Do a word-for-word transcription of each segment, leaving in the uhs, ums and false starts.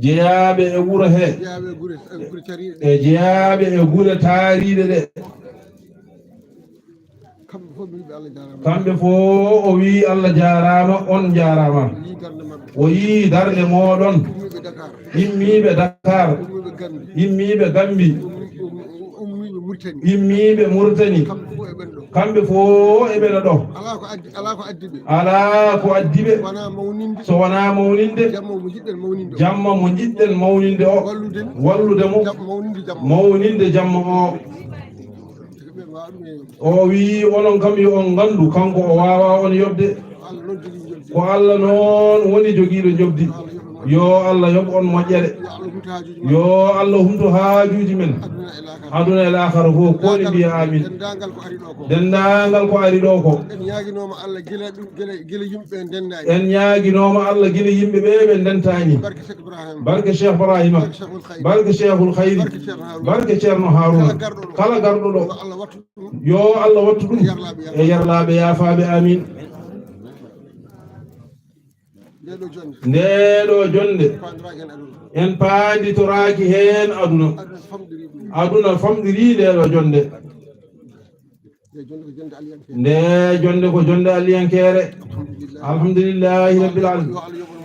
Jeyaaɓe e wuro he. Jeyaaɓe e gure, e gure tariiɗe ɗe. E jeyaaɓe e gure taariiɗe ɗe. Kamɓe fof ɓe wiɓe Allah jaaraama. Kamɓe fof o wii Allah jaaraama, on jaaraama. Yii darnde maɓɓe. O yii darnde mooɗon. Ummiiɓe Dakar. Immiiɓe Dakar. Ummiiɓe Gambi. Immiiɓe Gambi. Ummiiɓe Murtani. Immiiɓe Murtani. Kamɓe fof e ɓen ɗo. Kamɓe fof e ɓen ɗo. Alaa ko addi, alaa ko addi ɓe. Alaa ko addi ɓe. Wonaa mawninde. So wonaa mawninde. Jamma mo njiɗɗen mawninde o. Jamma mo njiɗɗen mawninde o. Wallude mo. Wallude mo. Jam-, mawninde jamma. Mawninde jamma o. O wii, onon kam yo on nganndu, kanko o waawaa on yoɓde. Ko Allah noon woni jogiiɗo njoɓdi. Yo Allah yoɓ on moƴƴere. Yo Allah humtu haajuuji men. Aduna e laakara fof, ko woni mbiya amin. Denndaangal ko ari ɗo ko. Denndaangal ko ari ɗo ko. En ñaaginooma Allah gila ɗum, gila, gila yimɓe ɓe ndenndaani. En ñaaginooma Allah gila yimɓe ɓe ɓe ndentaani. Barke Cheikh Ibrahima. Barke Cheikh Ibrahima. Barke Cheikhul Khayri. Barke Cheikhul Khayri. Barke Ceerno Haaruna. Barke Ceerno Haaruna. Kala garɗo ɗo. Kala garɗo ɗo. Yo Allah wattu ɗum. Yo Allah wattu ɗum. E yarlaaɓe yaafaaɓe. E yarlaaɓe yaafaaɓe. Amin. Nde ɗo jonde. Nde ɗo jonde. Paandiraaki heen aduna. En paanditoraaki heen aduna. Aduna famɗiri ɗum. Aduna famɗiri nde ɗo jonde. Nde jonde ko jonde aliyankeere. Nde jonde ko jonde aliyankeere. Alhamdulillah. Alhamdulillahi rabbil alamin.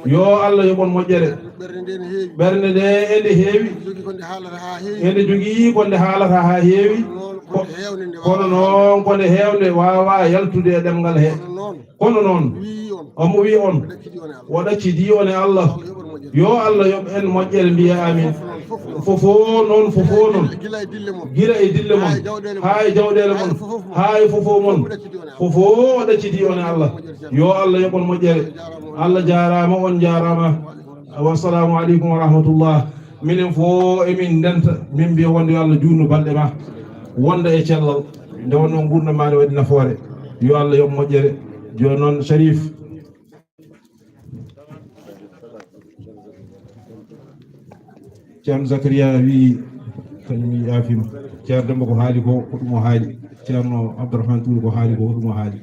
Yo Allah yoɓ on moƴƴere. Ɓernde nde ene heewi. Ɓernde nde ene heewi. Ene jogii ko nde haalata haa heewi. Ene jogii ko nde haalata haa heewi. Kono noon ko nde heewnde nde waawaa. Kono noon ko nde heewnde waawaa yaltude e ɗemngal he. Kono noon. Kono noon. Wii on. Omo wii on. O ɗaccidi on e Allah. O ɗaccidi on e Allah. Yo Allah yoɓ en moƴƴere. Yo Allah yoɓ en moƴƴere, mbiya amin. Fof noon, fof noon. Fofo noon, fofo noon. Gila e dille mon. Gila e dille mon. Haa e jawɗeele mon. Haa e jawɗeele mon. Haa e fofo mon. Haa e fofo mon. Fof o ɗaccidi on e Allah. Fofo o ɗaccidi on e Allah. Fof o ɗaccidi on e Allah. Yo Allah yoɓ on moƴƴere. Yo Allah yoɓ on moƴƴere. Allah jaaraama, on jaaraama. Wa salaamu aleykum wa rahmatullah. Minen fof emin ndenta, min mbiya wonde yo Allah juutnu balɗe ma. Wonda e cellal. Nde wonno nguurndam ma ne waɗi nafoore. Yo Allah yoɓ moƴƴere. Jooni noon, Sharif. Ceerno Zakaria wii, kañum yaafiima. Ceerno Demba ko haali ko, ko ɗum o haali. Ceerno Abdourahmane Touré ko haali ko, ko ɗum o haali.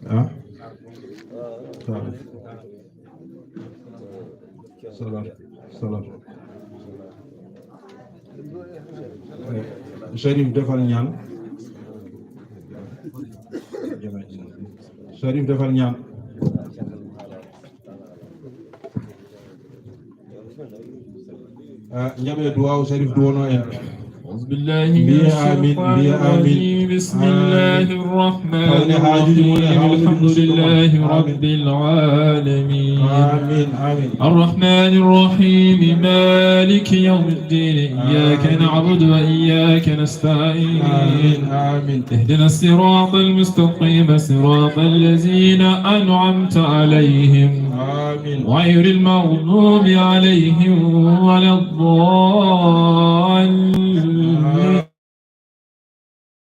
Ah? Salam. Salam. Salam. Eh, Sharif, defal ñaan. Sharif, defal ñaan. Ah, njaɓe duwaaw Sharif duwono en. أعوذ بالله من الشيطان الرجيم. بسم الله الرحمن الرحيم. الحمد لله رب العالمين. آمين، آمين. الرحمن الرحيم. مالك يوم الدين. إياك نعبد وإياك نستعين. آمين، آمين. اهدنا الصراط المستقيم، صراط الذين أنعمت عليهم. آمين. غير المغضوب عليهم ولا الضالين.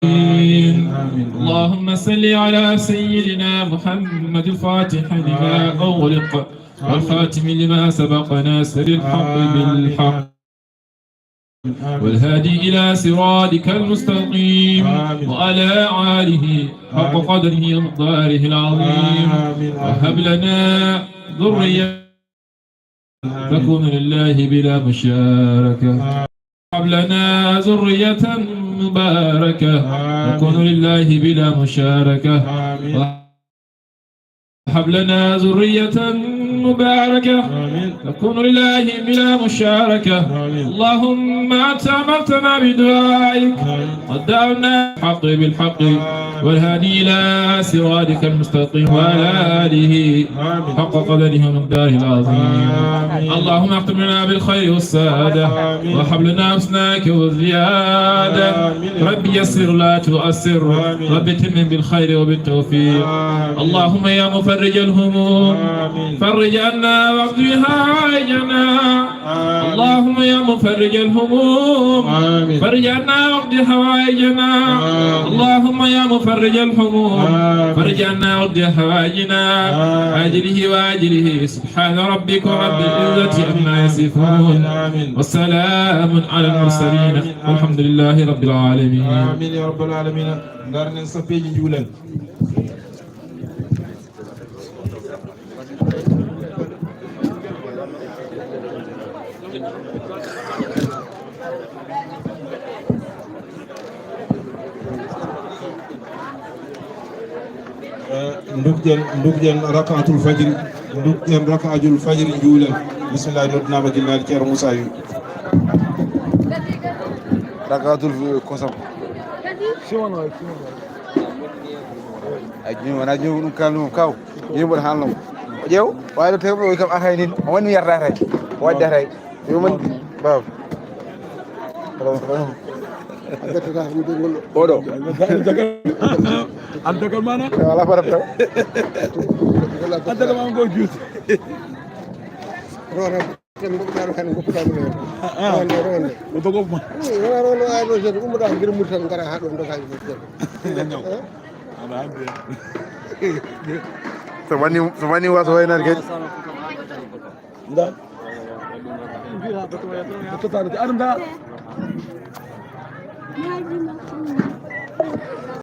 آمين. آمين. اللهم صل على سيدنا محمد الفاتح لما أغلق والخاتم لما سبق ناصر الحق بالحق. آمين. والهادي إلى صراطك المستقيم. آمين. وعلى آله حق قدره ومقداره العظيم. آمين. وهب لنا ذرية تكون لله بلا مشاركة. هب لنا ذرية مباركة تكون لله بلا مشاركة. آمين. هب لنا ذرية مباركة تكون لله بلا مشاركة. اللهم أنت أمرتنا بدعائك ودعونا الحق بالحق والهادي إلى صراطك المستقيم وعلى آله حق قدره ومقداره العظيم. اللهم اختم لنا بالخير والسعادة وهب لنا حسنك وزيادة. رب يسر لا تؤسر. رب تمم بالخير وبالتوفيق. اللهم يا مفرج الهموم، فرج عنا واقض حوائجنا. اللهم يا مفرج الهموم، فرج عنا واقض حوائجنا. اللهم يا مفرج الهموم، فرج عنا واقض حوائجنا. عاجله وآجله. سبحان ربك رب العزة عما يصفون. وسلام على المرسلين. والحمد لله رب العالمين. Amin ya rabbal alamina. Ndarnen sappeeji njuulen. Eh, ndukɗen, ndukɗen rakaatul fajri, ndukɗen rakaatul fajri, njuulen. Bismillah, noddinaama ginnaaɗo Ceerno Moussa wi. Rakaatul kosam. Ay, jum, wona jum, ɗum kalmi mum kaw. Yimɓe haalno. O ƴeew, waawi ɗo tewɓe, o wi kam atay nin. O woni mi yarda atay. Waɗde atay. Yo man, baaba. Oɗo. An dagal mana? Wala farat taw. An dagal mana ko juuti. Ronde, ronde, ronde. Ko to gopma. Ronde, ronde, ay, ɗo jeeɗi, ummoɗo haa nder Mauritanie, ngara haa ɗo, ndoga haa ɗo jeeɗi. Aɗa anndi. So wani, so wani wa, so waynaade kadi. Nda. Ko totaade, aɗa nda.